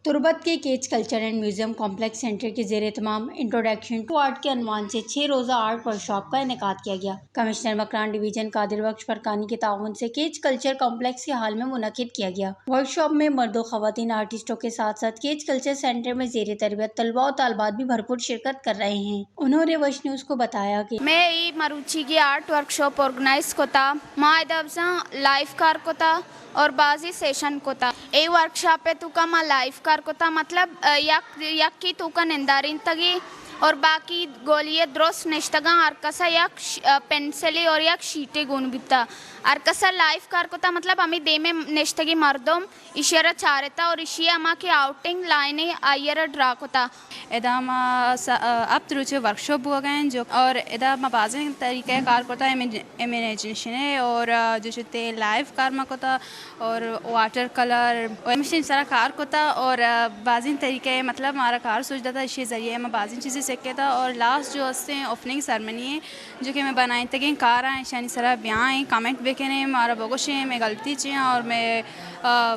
تربت کے catch culture and museum complex centre کے زیر اہتمام انٹروڈکشن ٹو آرٹ کے عنوان سے چھ روزہ آرٹ ورکشاپ کا انعقاد کیا گیا۔ کمشنر مکران ڈویژن قادر بخش فرقانی کے تعاون سے کیچ کلچر کمپلیکس کے ہال میں منعقد کیا گیا۔ ورکشاپ میں مرد و خواتین آرٹسٹوں کے ساتھ ساتھ کیچ کلچر سینٹر میں زیر تربیت طلباء و طالبات بھی بھرپور شرکت کر رہے ہیں۔ انہوں نے وش نیوز کو بتایا کہ مئے اے مروچیگی آرٹ ورکشاپ آرگنائز کتا، ما ادا بزاں لائیو کار کتا اور بازیں سیشن کتا۔ اے ورکشاپ ءِ توکا ما لائیو کار کتا، مطلب، ا، یک، یکے توکا نندارینتگی اور باقی گولی ءِ درست نشتگاں، ہر کسا یک ش-، ا، پنسلے اور یک شیٹے گون بیتا۔ ہر کسا لائیو کار کتا، مطلب، ہمے دیمے نشتگی مردم ایشی ءَ را چارتا اور ایشی ءَ ہما کہ آؤٹنگ لائنے آئی ءَ را ڈرا کتا۔ ادا ما س-، ا، ہپت روچے ورکشاپ بوگا ہیں جو، اور ادا ما بازیں طریقہ کار کتا، امیج-، امیجنیشن ہے اور، ا، جو چتے لائیو کار ما کتا اور واٹر کلر اور مشین سرا کار کتا اور، ا، بازیں طریقہ، مطلب، مارا کار سوچ داتا، اسی ذریعے ما بازیں چیزیں سکھتا اور لاسٹ جو ہستیں اوپننگ سرمنی ہے جو کہ میں بنائیں تگیں کار ہیں، اشانی سرا بیائیں، کمنٹ بکنیں، مارا بگوشیں، میں غلطی چی ہیں اور میں، ا،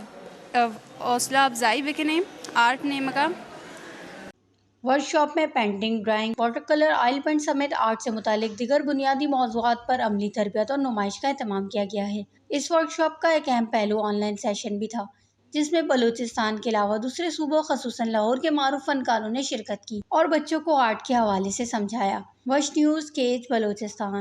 ا، حوصلہ افزائی بکنیں آرٹ نیمگا۔ ورکشاپ میں painting, drawing, water colour, oil paint سمیت آرٹ سے متعلق دیگر بنیادی موضوعات پر عملی تربیت اور نمائش کا اہتمام کیا گیا ہے۔ اس ورکشاپ کا ایک اہم پہلو آن لائن سیشن بھی تھا، جس میں بلوچستان کے علاوہ دوسرے صوبوں خصوصاً لاہور کے معروف فنکاروں نے شرکت کی اور بچوں کو آرٹ کے حوالے سے سمجھایا۔ وش نیوز، کیچ بلوچستان۔